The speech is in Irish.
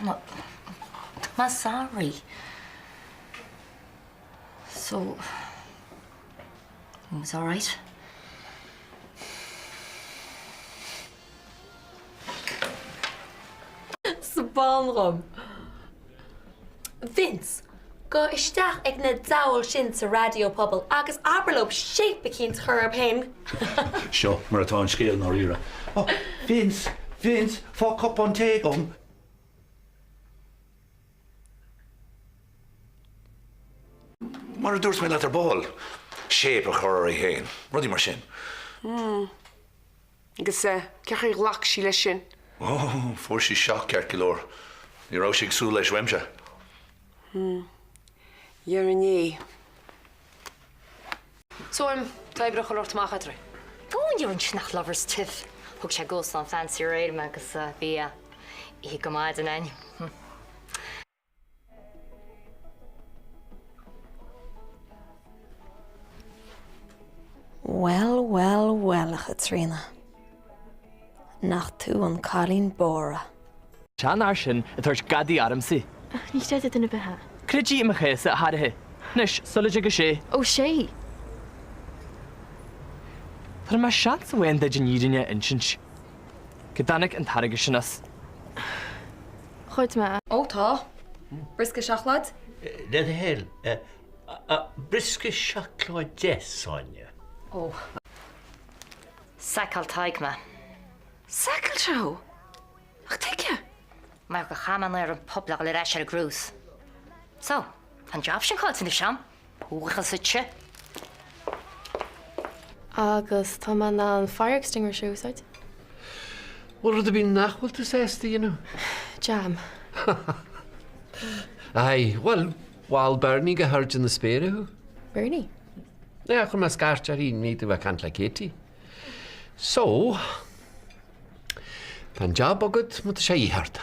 Tá mé sorry. So, it's all right? 'Spáin dhom. Vince, Gabh isteach ag na diabhail sin sa Raidió Pobal agus abair leo shape eicínt a chur orthu féin. Seo mar atá an scéal i ndáiríre. Oh, Vince, Vince, fág cupán tae agam. Mar a dúirt mé leat ar ball, shape a chur uirthi féin, rudaí mar sin. Hmm. Agus cén chaoi ar ghlac sí leis sin? Ó, fuair sí shock ceart go leor. Ní raibh sí ag súil leis uaimse. Hmm. Déarfainn é. So, em, tá oibre chun ort amach eadrainn. Go ndéarfainn sin nach lovers tiff. Thug sé go-slán fancy aréir mé agus bhí oíche go maidin againn. Bhuel, bhuel, bhuel, a Chaitríona. Nach tú an cailín báire. Seanfhear sin ag tabhairt gadaí ormsa. Ní chreidfidh duine ar bith é. Creid í i mo chás-sa, a Thairthe. Anois, sula dtige sé. Ó, sé! Tabharfaidh mé seans amháin duid an fhírinne a insint. Cá dtáinig an t-airgead sin as? Ghoid mé é. Ó tá. Briosca seacláid? Le do thoil, briosca seacláide, Sonia. Ó. Saiceáil Tadhg mé. Saiceáil sé thú? Ach tuige? Mar gur chaith mé an ar an pub le dhul ar ais ar an gcruise. So, tá an job sin caillte anois a'm. Buíochas duitse. Agus tá mé in ann fire extinguisher a úsáid. Bhfuil rud ar bith nach bhfuil tú sásta a dhéanamh? Jam. Aye, bhuel, mhol Bernie go hairde na spéire thú. Bernie? Yeah, chuir mé scairt uirthi i ndiaidh di bheith ag caint le Katie. So, tá an jab agat má tá sé a dhíth ort.